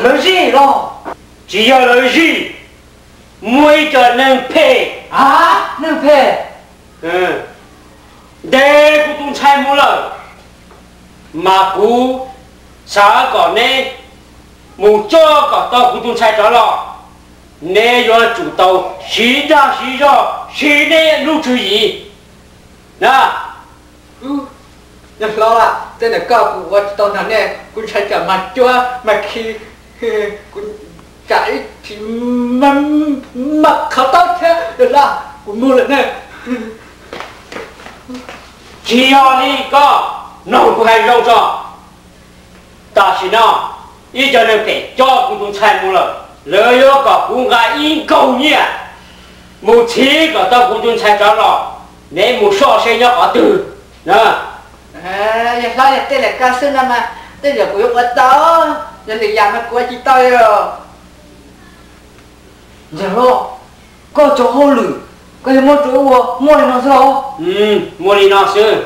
Lawv zij los? Tsis yog lawv zij, muaj ib co neeg phem. A, neeg phem. Ntes kuv tus ntxhais mus lawm, mas kuv xav kom neb mus coj kom tau kuv tus ntxhais rov los, neb yuav tsum tau siv dag siv zog siv neb lub tswv yim na. Yawg hlob, tej ntawm koj kuv ua tsis tau nrog nej, kuv ntshai tsam mas cuab mas khi, kuv tsam ib chim mas qhov tau thiab. Yawg hlob, kuv mus lawm ne. Tsis yog li koj, mloog kuv hais zoo tso. Tam sim no ib co neeg phem coj kuv tus ntxhais mus lawm, lawv yuav kom kuv nqa ib nkaug nyiaj mus txhiv kom tau kuv tus ntxhais rov los. Neb mus soj seb nyob qhov twg na. Yawg hlob, yog tej ntawm koj xwb no mas tej zaum kuv yuav ua tau, yog lwm yam mas kuv ua tsis tau li os. Yawg hlob, koj cov hauj lwm koj yuav muab rau wb ua muaj li no xwb los? Muaj li no xwb.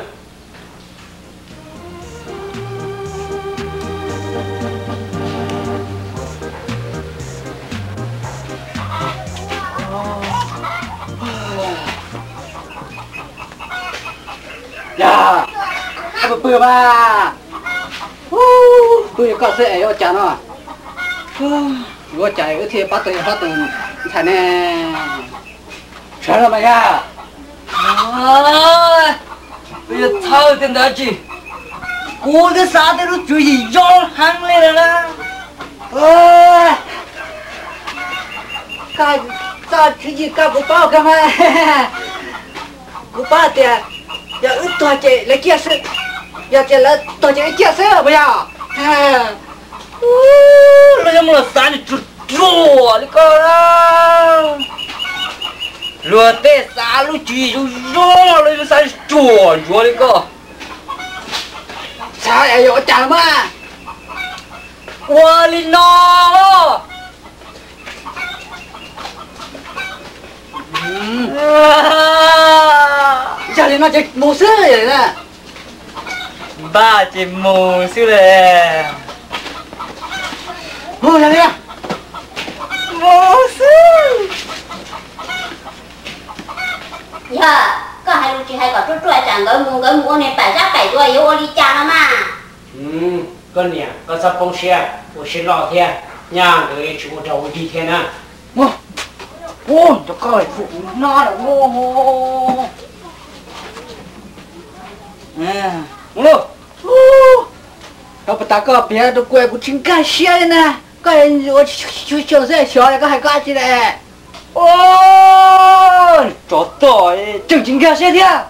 Yog, koj pw pw mas. Pw yog koj xwb es yuav ua cas no? Yuav ua cas wb thiaj pab tau yawg hlob tus ntxhais ne? Sawv los mas yog. Yog txhawj tiag ntawd tsis, kuv twb xav tej lub tswv yim zoo heev li lawm na. Koj txoj tswv yim koj kuv paub kawg mas. Kuv paub hais tias yog wb tuag ces lawv ciaj xwb, yog tias lawv tuag ces wb ciaj xwb puas yog? Luag yuav mus los xav tsuag tsuag li koj na. Luag tej xav lub tswv yim zoo zoo, luag yuav xav tsuag tsuag li koj. Xav yuav ua cas los mas? Ua li no los. Yog li no ces mus xwb na. Npaj ces mus xwb las. Mus yog li, mus xwb. Yog koj hais lus tsis hais kom ruaj ruaj, tsam nkawd mus nkawd mus ua niag pam sab pam dua yuav ua li cas no mas. Koj niam, koj txhob poob siab, ua siab loj thiab, nyaj nkawd tsis ua rau ua dig thiab na. Ua, cov koj no, no puas tas koj piav rau kuv, kuv tsis nkag siab li na. Koj ua xyoo xwb xyov koj hais koj tsi lawm. Tsov tom, tseem tsis nkag siab thiab.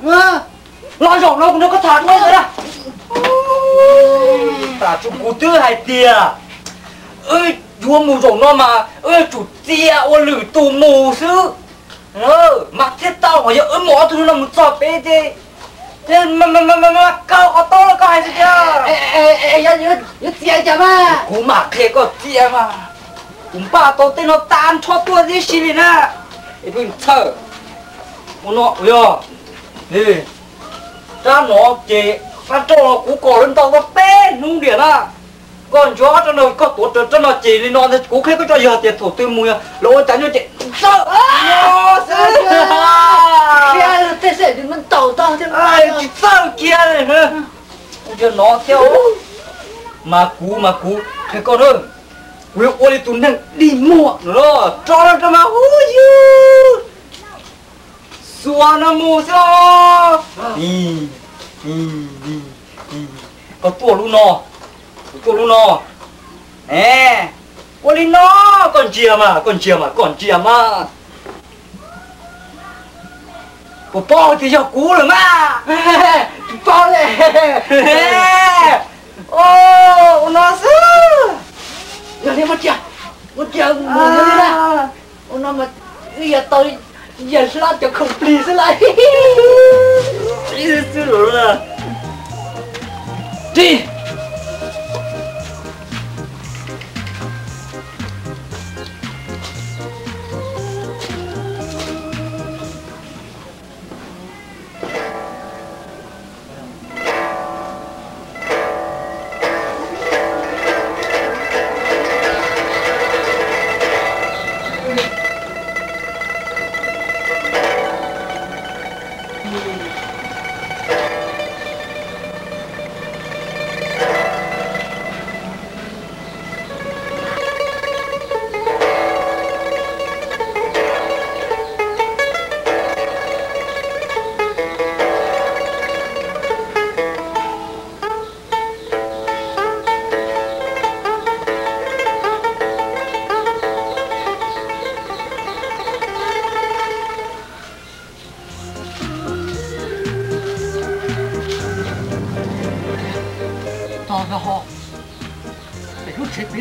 Los zaum no kuv nrog koj tham dua na. Tas tsuas kuv twb hais tias wb yuav mus zaum no mas wb yuav tsum txia ua lwm tus mus xwb. Mas thiaj tau, yog wb mus ob tug no mus txog pem ces kaw qhov tau los koj hais tias. Yuav txia cas mas? Kuv mam qhia koj txia mas. Kuv npaj tau tej no tag nrho tuaj tib si li na. Es pheej txhawj. Ua no yog, rab no ces rab rauj no kuv kom lawv ntaus tau peb hnub diam na. Koj nco rab no, koj tuav rawv rab no ces li no, kuv qhia koj tso, yog tias thaum twg mus lawv ua cas nyob ces txawj xwb. Tsis txawj kiag li. Yog no thiab, mas kuv mas kuv qhia koj na, kuv yuav ua li tus neeg dig muag no, rov rau mas hu yug xuas no mus xwb os. Koj tuaj lub no, kuv tuaj lub no. Ua li no, koj ntsia mas, koj ntsia mas, koj ntsia mas. Puas paub tias yog kuv lawm mas? Tsis paub li. Ua no xwb. Yog li muab cia, muab cia mus li na. Ua no mas wb yuav tau yawg hlob cov khoom plig xwb lauj. Tig.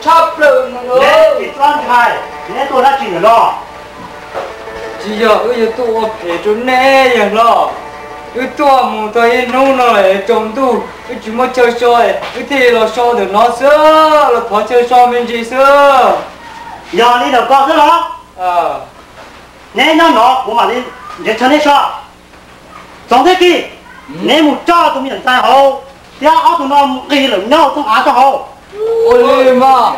tshaj plaws no. Neb tsis txhob ntshai, neb tuaj dab tsi lawm no? Tsis yog wb yuav tuaj ua phem rau neb, yawg hlob. Wb tuaj mus tau ib hnub no lawm, tsaus ntuj wb tsis muaj chaw so, wb thiaj li los so ntawm no xwb, los thov chaw so me ntsis xwb. Yog li ntawm ko xwb los? Neb nyob no kuv mam li nrhiav chaw neb so. Txoov Thib Kis, neb mus coj tus me nyuam ntxhais hauv thiab ob tug no mus nqis lawm nyob hauv txooj av rau hauv. Ua li mas.